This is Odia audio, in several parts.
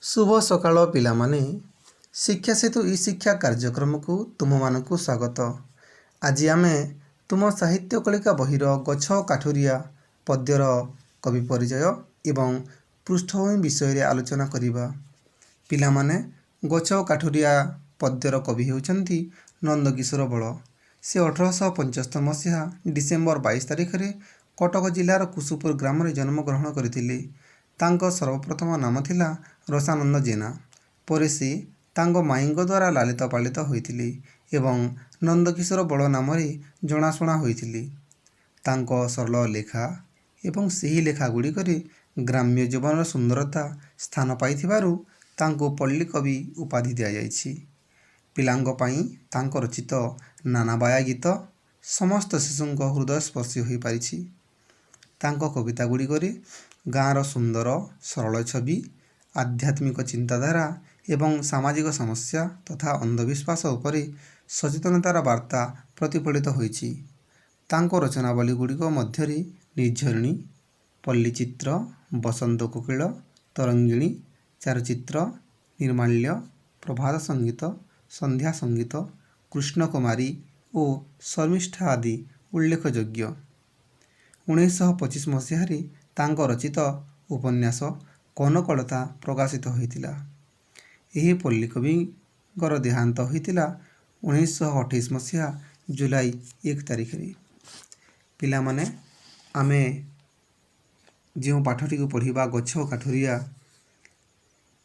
ଶୁଭ ସକାଳ ପିଲାମାନେ। ଶିକ୍ଷା ସେତୁ ଇ ଶିକ୍ଷା କାର୍ଯ୍ୟକ୍ରମକୁ ତୁମମାନଙ୍କୁ ସ୍ୱାଗତ। ଆଜି ଆମେ ତୁମ ସାହିତ୍ୟ କଳିକା ବହିର ଗଛ କାଠୁରିଆ ପଦ୍ୟର କବି ପରିଚୟ ଏବଂ ପୃଷ୍ଠଭୂମି ବିଷୟରେ ଆଲୋଚନା କରିବା। ପିଲାମାନେ, ଗଛ କାଠୁରିଆ ପଦ୍ୟର କବି ହେଉଛନ୍ତି ନନ୍ଦକିଶୋର ବଳ। ସେ 1875 ମସିହା ଡିସେମ୍ବର 22 ତାରିଖରେ କଟକ ଜିଲ୍ଲାର କୁସୁପୁର ଗ୍ରାମରେ ଜନ୍ମଗ୍ରହଣ କରିଥିଲେ। ତାଙ୍କ ସର୍ବପ୍ରଥମ ନାମ ଥିଲା ରସାନନ୍ଦ ଜେନା। ପରେ ସେ ତାଙ୍କ ମାଇଁଙ୍କ ଦ୍ୱାରା ଲାଳିତ ପାଳିତ ହୋଇଥିଲେ ଏବଂ ନନ୍ଦକିଶୋର ବଳ ନାମରେ ଜଣାଶୁଣା ହୋଇଥିଲେ। ତାଙ୍କ ସରଳ ଲେଖା ଏବଂ ସେହି ଲେଖା ଗୁଡ଼ିକରେ ଗ୍ରାମ୍ୟ ଜୀବନର ସୁନ୍ଦରତା ସ୍ଥାନ ପାଇଥିବାରୁ ତାଙ୍କୁ ପଲ୍ଲୀ କବି ଉପାଧି ଦିଆଯାଇଛି। ପିଲାଙ୍କ ପାଇଁ ତାଙ୍କ ରଚିତ ନାନା ବାୟା ଗୀତ ସମସ୍ତ ଶିଶୁଙ୍କ ହୃଦୟସ୍ପର୍ଶୀ ହୋଇପାରିଛି। ତାଙ୍କ କବିତା ଗୁଡ଼ିକରେ ଗାଁର ସୁନ୍ଦର ସରଳ ଛବି, ଆଧ୍ୟାତ୍ମିକ ଚିନ୍ତାଧାରା ଏବଂ ସାମାଜିକ ସମସ୍ୟା ତଥା ଅନ୍ଧବିଶ୍ୱାସ ଉପରେ ସଚେତନତାର ବାର୍ତ୍ତା ପ୍ରତିଫଳିତ ହୋଇଛି। ତାଙ୍କ ରଚନାବଳୀ ଗୁଡ଼ିକ ମଧ୍ୟରେ ନିର୍ଝରିଣୀ, ପଲ୍ଲୀଚିତ୍ର, ବସନ୍ତ କୋକିଳ, ତରଙ୍ଗିଣୀ, ଚାରୁଚିତ୍ର, ନିର୍ମାଲ୍ୟ, ପ୍ରଭାତ ସଙ୍ଗୀତ, ସନ୍ଧ୍ୟା ସଙ୍ଗୀତ, କୃଷ୍ଣକୁମାରୀ ଓ ଶର୍ମିଷ୍ଠା ଆଦି ଉଲ୍ଲେଖଯୋଗ୍ୟ। 1925 ମସିହାରେ ତାଙ୍କ ରଚିତ ଉପନ୍ୟାସ କନକଲତା ପ୍ରକାଶିତ ହୋଇଥିଲା। ଏହି ପଲ୍ଲୀକବିଙ୍କର ଦେହାନ୍ତ ହୋଇଥିଲା 1928 ମସିହା ଜୁଲାଇ 1 ତାରିଖରେ। ପିଲାମାନେ, ଆମେ ଯେଉଁ ପାଠଟିକୁ ପଢ଼ିବା, ଗଛ କାଠୁରିଆ,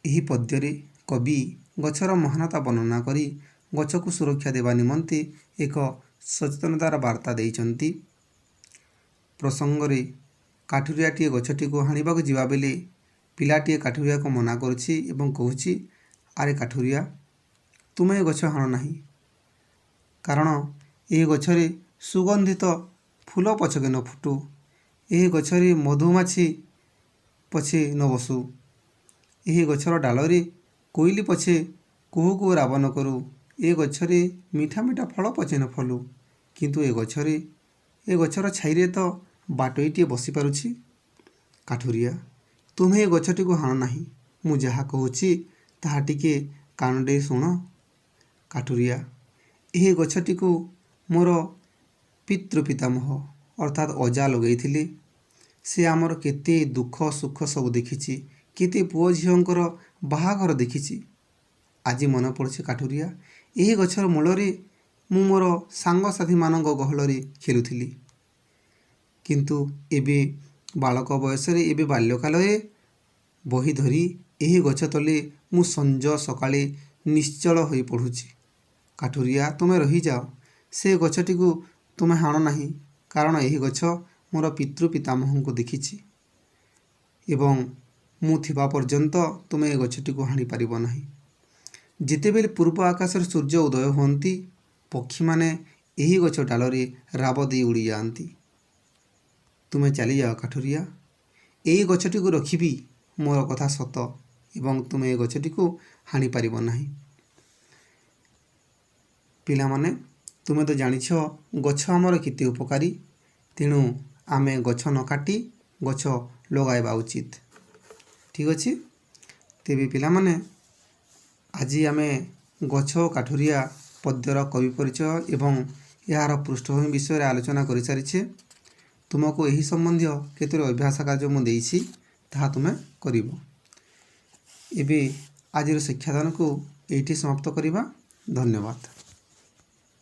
ଏହି ପଦ୍ୟରେ କବି ଗଛର ମହାନତା ବର୍ଣ୍ଣନା କରି ଗଛକୁ ସୁରକ୍ଷା ଦେବା ନିମନ୍ତେ ଏକ ସଚେତନତାର ବାର୍ତ୍ତା ଦେଇଛନ୍ତି। ପ୍ରସଙ୍ଗରେ କାଠୁରିଆଟିଏ ଗଛଟିକୁ ହାଣିବାକୁ ଯିବା ବେଳେ ପିଲାଟିଏ କାଠୁରିଆକୁ ମନା କରୁଛି ଏବଂ କହୁଛି, "ଆରେ କାଠୁରିଆ, ତୁମେ ଏ ଗଛ ହାଣ ନାହିଁ। କାରଣ ଏହି ଗଛରେ ସୁଗନ୍ଧିତ ଫୁଲ ପଛକେ ନ ଫୁଟୁ, ଏହି ଗଛରେ ମଧୁମାଛି ପଛେ ନ ବସୁ, ଏହି ଗଛର ଡାଳରେ କୋଇଲି ପଛେ କୁହୁ କୁହୁ ରାବ ନ କରୁ, ଏ ଗଛରେ ମିଠା ମିଠା ଫଳ ପଛେ ନ ଫଳୁ, କିନ୍ତୁ ଏ ଗଛର ଛାଇରେ ତ ବାଟୋଇଟିଏ ବସିପାରୁଛି। କାଠୁରିଆ, ତୁମେ ଏ ଗଛଟିକୁ ହାଣ ନାହିଁ। ମୁଁ ଯାହା କହୁଛି, ତାହା ଟିକେ କାନ ଦେଇ ଶୁଣ। କାଠୁରିଆ, ଏହି ଗଛଟିକୁ ମୋର ପିତୃପିତାମହ ଅର୍ଥାତ୍ ଅଜା ଲଗେଇଥିଲେ। ସେ ଆମର କେତେ ଦୁଃଖ ସୁଖ ସବୁ ଦେଖିଛି, କେତେ ପୁଅ ଝିଅଙ୍କର ବାହାଘର ଦେଖିଛି। ଆଜି ମନେ ପଡ଼ୁଛି କାଠୁରିଆ, ଏହି ଗଛର ମୂଳରେ ମୁଁ ମୋର ସାଙ୍ଗସାଥିମାନଙ୍କ ଗହଳରେ ଖେଳୁଥିଲି। କିନ୍ତୁ ଏବେ ବାଳକ ବୟସରେ, ଏବେ ବାଲ୍ୟକାଳରେ ବହି ଧରି ଏହି ଗଛ ତଳେ ମୁଁ ସଞ୍ଜ ସକାଳେ ନିଶ୍ଚଳ ହୋଇ ପଢ଼ୁଛି। କାଠୁରିଆ, ତୁମେ ରହିଯାଅ। ସେ ଗଛଟିକୁ ତୁମେ ହାଣ ନାହିଁ। କାରଣ ଏହି ଗଛ ମୋର ପିତୃପିତାମହଙ୍କୁ ଦେଖିଛି ଏବଂ ମୁଁ ଥିବା ପର୍ଯ୍ୟନ୍ତ ତୁମେ ଏ ଗଛଟିକୁ ହାଣିପାରିବ ନାହିଁ। ଯେତେବେଳେ ପୂର୍ବ ଆକାଶରେ ସୂର୍ଯ୍ୟ ଉଦୟ ହୁଅନ୍ତି, ପକ୍ଷୀମାନେ ଏହି ଗଛ ଡାଳରେ ରାବ ଦେଇ ଉଡ଼ିଯାଆନ୍ତି। ତୁମେ ଚାଲିଯାଅ କାଠୁରିଆ। ଏଇ ଗଛଟିକୁ ରଖିବି, ମୋର କଥା ସତ ଏବଂ ତୁମେ ଏ ଗଛଟିକୁ ହାଣିପାରିବ ନାହିଁ।" ପିଲାମାନେ, ତୁମେ ତ ଜାଣିଛ ଗଛ ଆମର କେତେ ଉପକାରୀ। ତେଣୁ ଆମେ ଗଛ ନ କାଟି ଗଛ ଲଗାଇବା ଉଚିତ। ଠିକ୍ ଅଛି। ତେବେ ପିଲାମାନେ, ଆଜି ଆମେ ଗଛ କାଠୁରିଆ ପଦ୍ୟର କବି ପରିଚୟ ଏବଂ ଏହାର ପୃଷ୍ଠଭୂମି ବିଷୟରେ ଆଲୋଚନା କରିସାରିଛେ। ତୁମକୁ ଏହି ସମ୍ବନ୍ଧୀୟ କେତୋଟି ଅଭ୍ୟାସ କାର୍ଯ୍ୟ ମୁଁ ଦେଇଛି, ତାହା ତୁମେ କରିବ। ଏବେ ଆଜିର ଶିକ୍ଷାଦାନକୁ ଏଇଠି ସମାପ୍ତ କରିବା। ଧନ୍ୟବାଦ।